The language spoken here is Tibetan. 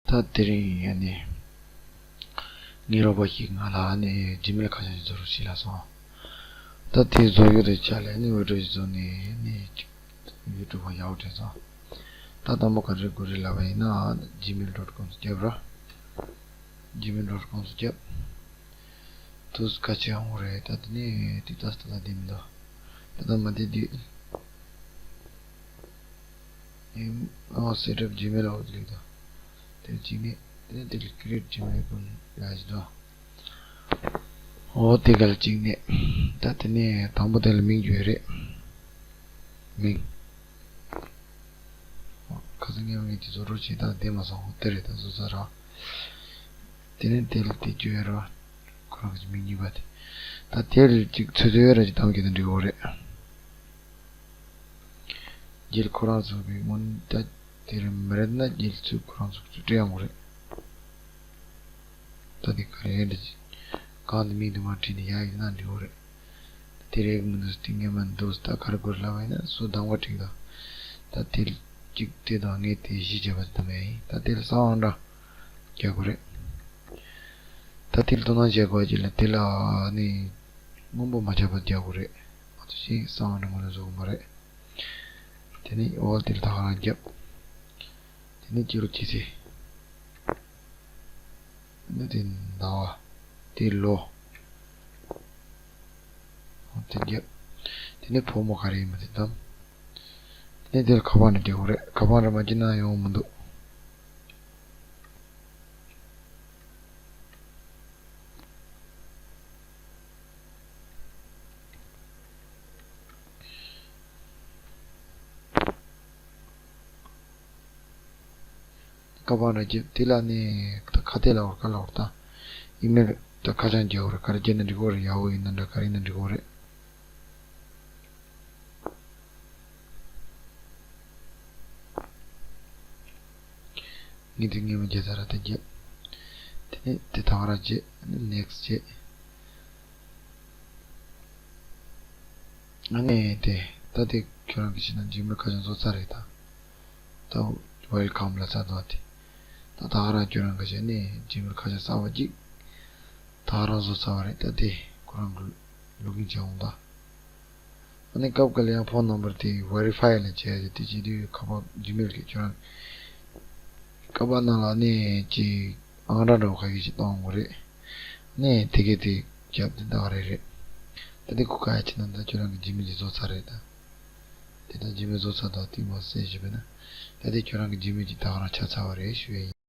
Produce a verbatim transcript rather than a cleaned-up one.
ད་དེ་རིང་ཡང་ནི་ངའི་རོགས་པ་ཞིག་ང་ལ་ནི་ཇི་མེལ་ཁ་བྱང་ཞིག་བཟོ་རོགས་ཞེས་ལབ་སོང་། ད་དེ་བཟོ་རྒྱུ་དེ་ཆ་ལས་ནི་འོས་སྤྲོད་ཞིག་བཟོ་ནས་ནི་ཡུ་ཊུབ་པ་ཡག་པོ་དྲན་སོང་། ད་དང་པོ་ག་རེ་དགོས་རེད་ལབ་པ་ཡིན་ན་ཇི་མེལ་ཌོཊ་ཀོམ་སུ་རྒྱབ་ར། ཇི་མེལ་ཌོཊ་ཀོམ་སུ་རྒྱབ། དུས་ཁ་ཆེ་ཡོང་རེད། ད་དེ་ནས་དུས་ད་ལྟ་ད་དེ་མི་འདུག་ད་ལྟ་མ་དེ་དུས་ཨེམ་ཨོ་སེ་ཊབ་ཇི་མེལ་ཨོ་ལིག་ད་དེ་གཅིག་ནས་དེ་ནས་དེ་ལ་ཀི་རི་ཨེཊ་ཇི་མེལ་ཀུན་ཡ་ཞིག་འདུག་ཨོ་དེ་ག་ལ་གཅིག་ནས་ད་དེ་ནས་དང་པོ་དེ་ལ་མིང་བརྗོད་རེད། མིང་། ཁ་སང་ངས་མིང་དེ་བཟོ་འདྲ་བྱས་ད་བདེ་མ་སོང་། དེ་རེད་ད་བཟོ་ས་ར། དེ་ནས་དེ་ལ་དེ་བརྗོད་ཡ་ར། ཁོ་རང་གི་མིང་གཉིས་པ་དེ། ད་དེ་ལ་ཅིག་ཚོད་ཚོད་ར་ཅིག་གཏོང་རྒྱུ་དང་འགྲིག་གོ་རེད། རྒྱལ་ཁོ་རང་ཚོ་གི་སྔོན་ད་དེ་རིང་མི་རེད་ན་རྒྱལ་ཚོད་ཁོ་རང་ཚོ་ཚོ་སྤྲད་ཡོང་གོ་རེད། ད་དེ་ག་རེ་ཡིན་འདྲ་ཅིག་གང་དུ་མིང་དུ་མ་བྲིས་ནས་ཡག་ཡིན་ན་འགྲིག་གོ་རེད། དེ་རེད་མི་འདུག་སྟེང་ངེས་མ་འདུག་ད་ག་རེ་དགོས་ལབ་པ་ཡིན་ན་སུ་དང་པོ་འགྲིག་ད། ད་དེ་ལ་གཅིག་དེ་དང་ངས་དེ་བཞི་བྱས་པ་དེ་ད་མེད་ཡིན། ད་དེ་ལ་གསང་བ་འདྲ་རྒྱག་དགོས་རེད། ད་དེ་ལ་དོ་སྣང་བྱེད་དགོས་ཀྱི་ལ་དེ་ལ་ནི་སྔོན་པོ་མ་ཆགས་པ་རྒྱག་དགོས་རེད། ང་ཚོ་ཞིག་གསང་བ་འདྲ་མ་ལ་བཟོ་དགོས་མ་རེད། དེ་ནི་འོ་དེ་ལ་ད་ག་རང་རྒྱབ། དེ་ནི་སྤྱི་ལོ་ཅི་ཚེ། ནི་དེ་ཟླ་བ། དེ་ལོ། དེ་རྒྱབ། དེ་ནི་ཕོ་མོ་ག་རེ་ཡིན་མ་དེ་དམ། དེ་ནི་དེར་ཁ་པར་ནི་རྒྱག་དགོས་རེད། ཁ་པར་རེ་མ་བྱིན་ན་ཡོང་མི་འདུག་ཁ་པར་རེ་རྒྱབ། དེ་ལ་ནི་ད་ཁ་གཏད་ལ་བར་ཁ་ལ་བར་ད་ཨི་མེལ་ད་ཁ་བྱང་རྒྱག་དགོས་རེད། ག་རེ་རྒྱག་ན་འགྲིག་གོ་རེད། ཡ་ཧུ་ཡིན་ན་འདྲ་ག་རེ་ཡིན་ན་འགྲིག་གོ་རེད། ངས་དེ་ངས་མི་བརྒྱབ་ད་ར་དེ་བརྒྱབ། དེ་ནས་དེ་ད་ག་ར་བརྒྱབ། ནེག་སི་བརྒྱབ། ཨ་ནི་དེ་ད་དེ་ཁྱོད་རང་གི་ཤེས་ན་ཇི་མེལ་ཁ་བྱང་བཟོ་ཚར་རེད་ད། ད་ཝེལ་ཀམ་ལ་ཚར་འདུག་དེ། ད་ད་ག་ར་ཁྱོད་རང་གི་ཤེས་ནས་ཇི་མེལ་ཁ་བྱང་གསར་པ་གཅིག་ད་ག་རང་བཟོ་ཚར་བ་རེད། ད་དེ་ཁོ་རང་གི་ལོག་ཨིན་བྱས་འོང་ད། ཨ་ནི་སྐབས་འགའ་ལ་ཡང་ཕོན་ནམ་བར་དེ་ཝེ་རི་ཕའི་ལ་བྱས་ཏེ་དེ་བྱེད་དུས་ཁ་པར་ཇི་མེལ་གྱི་ཁྱོད་རང་ཁ་པར་ནང་ལ་ནི་ཅིག་ཨང་གྲངས་འདྲ་བོ་ག་གི་ཅིག་གཏོང་དགོས་རེད། ནི་དེ་གས་དེ་རྒྱབ་དེ་འདྲ་རེད་རེད། ད་དེ་ཁུ་ཁ་ཡ་ཆེ་ན་ད་ཁྱོད་རང་གི་ཇི་མེལ་ཅིག་བཟོ་ཚར་རེད་ད། དེ་ད་ཇི་མེལ་བཟོ་ཚར་ད་དེ་མ་ཟེར་ཞུས་པས་ན། ད་དེ་ཁྱོད་རང་གི་ཇི་མེལ་ཅིག་ད་ག་རང་ཆགས་ཚར་བ་རེད་ཞུ་ཡ་ཡིན།